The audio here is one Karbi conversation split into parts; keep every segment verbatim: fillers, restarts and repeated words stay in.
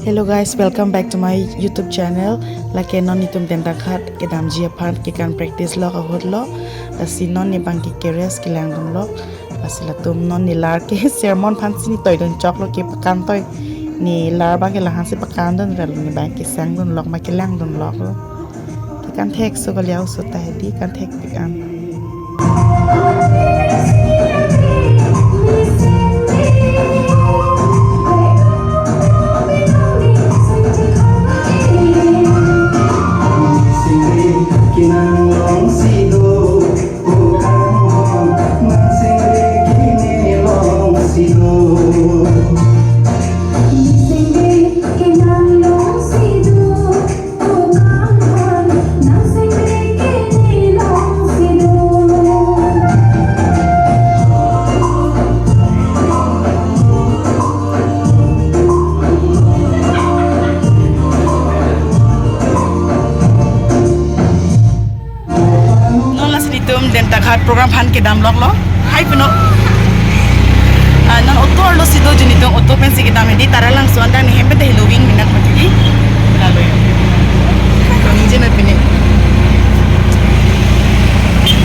Hello guys, welcome back to my YouTube channel. Lake non netum Dentaghat kedamji aphan kekan practice lok ahut lo. Lasi non ne abang ke rest kelang dunlok. Lasi latum non ne lar ke sermon aphan si ne toidun choklo, kepakan toi. Ne lar abang ke lahan si pakan dunra lo, ne abang ke sang dunlok ma kelang dunlok lo. Kekan thekso kali, aso ta hedi kan thekpik an. Non lasi netum Dentaghat program aphan kedam lok lo. Hai puno. Ah, non auto arlo si doji netum, auto pensi kedam hedi, Taralangso an dang ne hem pen ta heloving minat mati di. Lalo ya. Kami je na pini.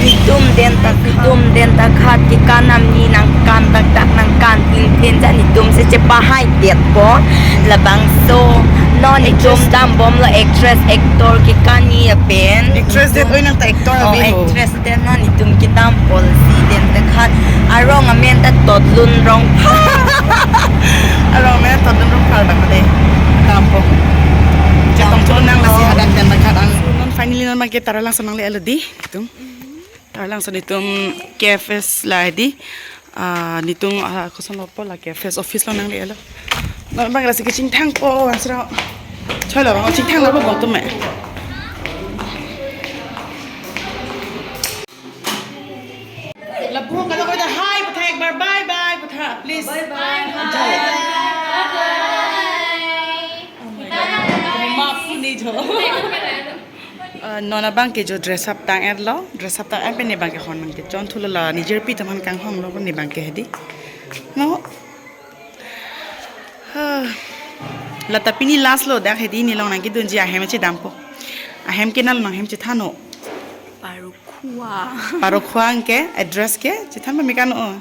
Netum Dentaghat, netum Dentaghat kekan amni nangkan taktak, nangkan pin pin ja netum si chepahai detpo. Labangso non netum dambomlo actress, actor kekan ni apen. Actress det oi, nang ta actor. Oh, abi ho. Actress det non netum kedam policy Dentaghat arong amen ta Totlun Rongphar. Arong amen Totlun Rongphar dang de. Dampo. Chetong chulun nang lasi hadak Dentaghat ang. Non finally non abang ke Taralangso nangle-et lo di. Netum Taralangso netum K F S la di. Ah, netum, ah, koson lo po la K F S office lo nangle-et lo. Non abang lasi kechingthang po, ansra. Cholo abang chingthang lapu bong tum me. Lapu kalau kau dah hai patha, ek bar bye bye patha, please. Bye bye. Bye bye. Maaf ni jo. Ah, non abang ke jo dress up tang-et lo, dress up tang-et pen ne abang ke hon abang ke chon thulo, la nijirpi atum aphan kanghong lo ne abang ke hedi. No. Ah. Lata pini last lo dak hedi, ne along nangkedunji ahem chedampo. Ahem ke nalo nanghem chethan non. Parokhua. Parokhua anke address ke chethan pame kan o.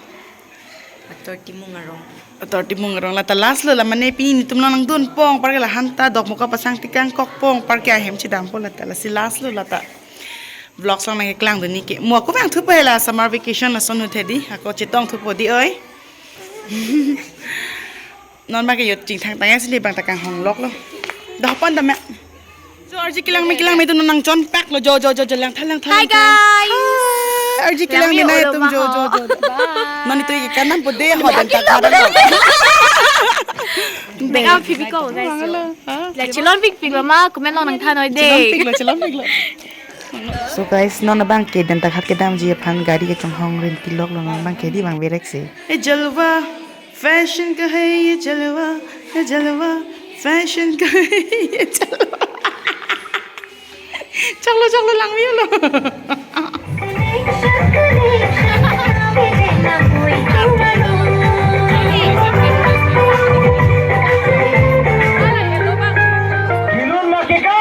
Ator Timung arong. Ator Timung arong. Lata last lo, la mane pini netum along nangdunpo anparke, lahan ta Dokmoka Pasang Tikang kokpo anparke ahem chedampo lata, lasi last lo lata. Vlogs along nangkeklang dun ni ke. Mo ako bang thupo hela summer vacation lason ahut hedi. Ako chetong thupo di oi. Non abang ke jo chingthang tang-et si ne abang ta kanghong lok lo. Dah pan dam ya. Jo arje kelang me, kelang me, netum nangchon pak lo, jo jo jo jo, langtha langtha. Hi langtha guys. Hi, arje kelang me, lang me nai olo atum jo jo jo. Bye. Non netum ke kanam po de ho Dentaghat lo. Bang, ah, phi phi ko guys. Mang lo, ha? La chelon pik pik lo ma, comment along nangthan noi de. Chelon pik lo, chelon pik lo. So guys, non abang ke Dentaghat kedamji aphan gari kechonghong rinti lok lo, non abang ke di abang berek si. Ye jalwa, fashion ka hai ye jalwa, ye jalwa, fashion ka hai ye jalwa. Choklo, choklo, langmi lo. Kilun ma keka.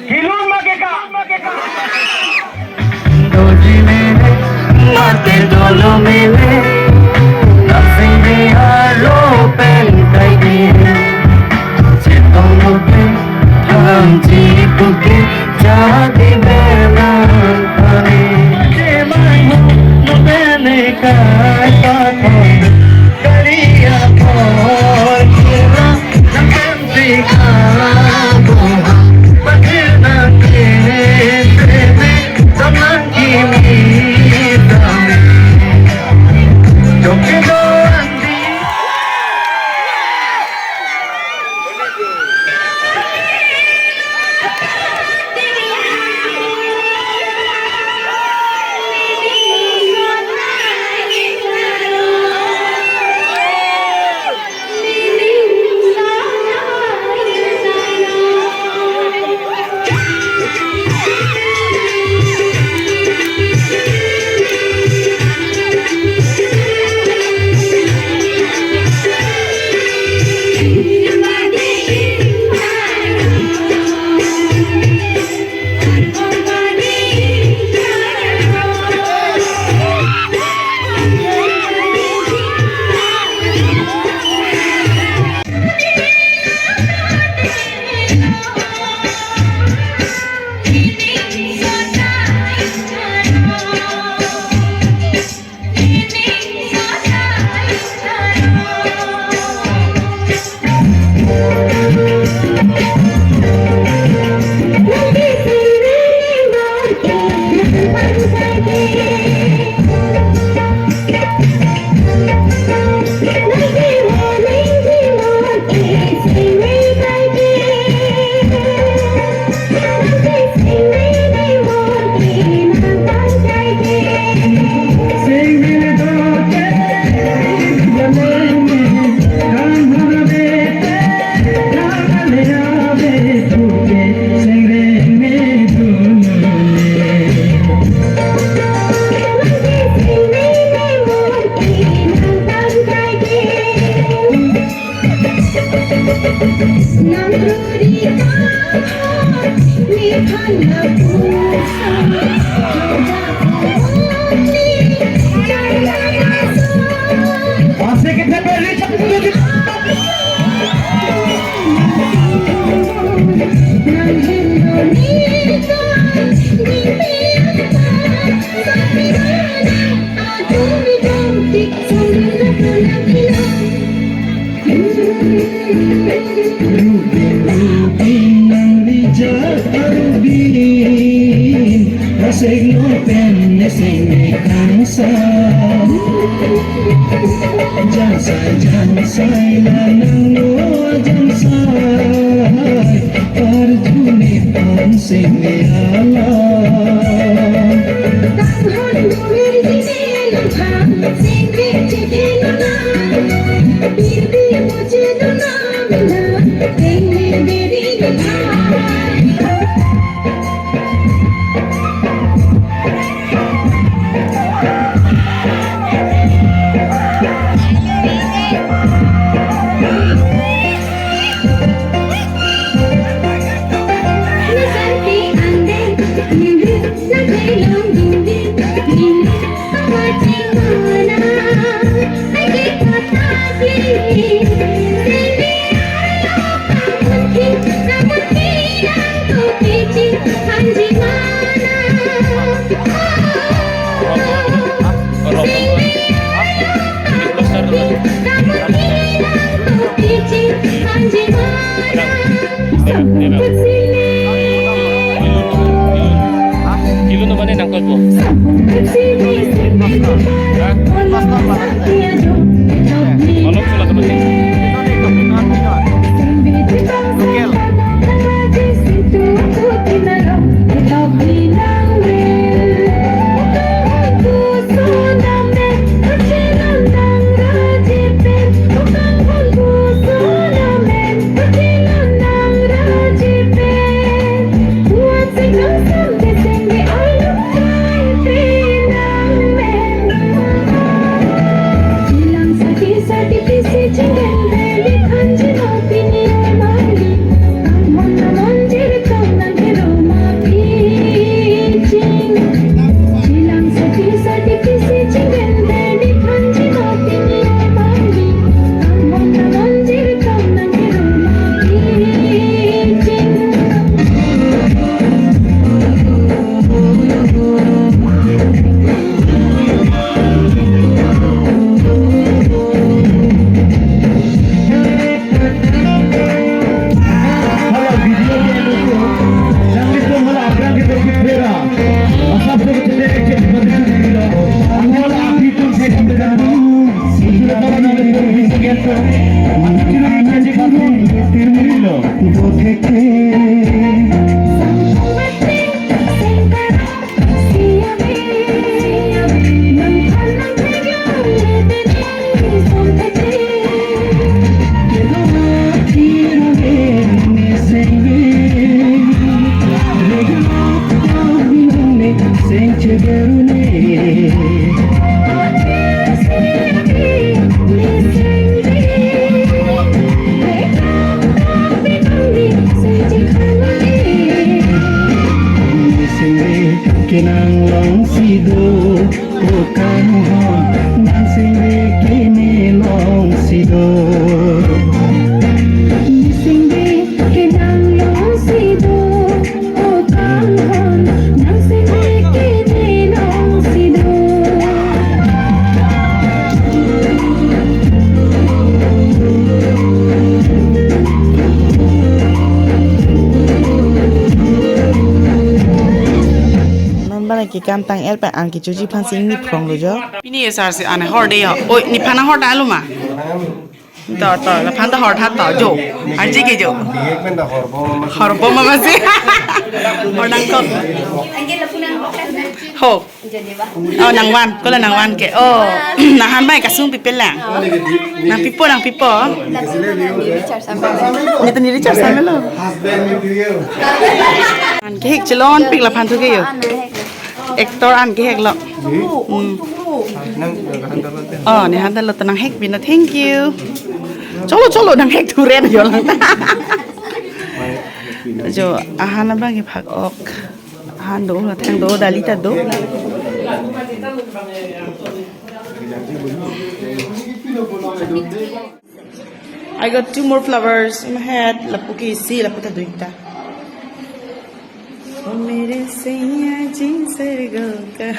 Kilun ma keka. Doji mene, mate dolo mene, nasing biar lo pen kai di. Chetong lo pen, thang chi puki, jadi benang pani. Cemai mu, no bene kai pathon, kali apor kira, nang Rubin, rubin, nang rijak arubin, rasek lo pen neseng ne kangsa. Jangsai, jangsai, la nang lo jangsai, arjune pan seng ne ala. Kilo no mane nangkol po. Ha? Kolom sula teman ni. Local. Kenang long si do, o kanghon, nang singve kene long si do. Singve kenang long si do, o kanghon, nang singve kene long si do. Non bana ke kam tang er pa an kechoji aphan si ingni phrong lo jo. Pini asar si an hor de yo. Oi, nephan hor ta lo ma? To, to, laphan ta hor tha to jo. Arji ke jo. Hor bom ma si. Hor nangkok. Ho. Oh, nangvan. Ko la nangvan ke. Oh, nanghan bai kasung pipe lang. Nangpipo, nangpipo. Ni to ni Richard Samelo. An kehek chelon pik laphan thu ke yo. Actor an kehek lo. Hmm. Oh, nehan ta lo to nanghek pin lo. Thank you. Cholo, cholo, nanghek thu ren yo lang ta. Jo, ahan abang ke phak ok. Ahan do, atheng do, dali ta do. I got two more flowers in my head. Lapu ke isi, lapu ta do ekta. O mere saiya ji sargo ka.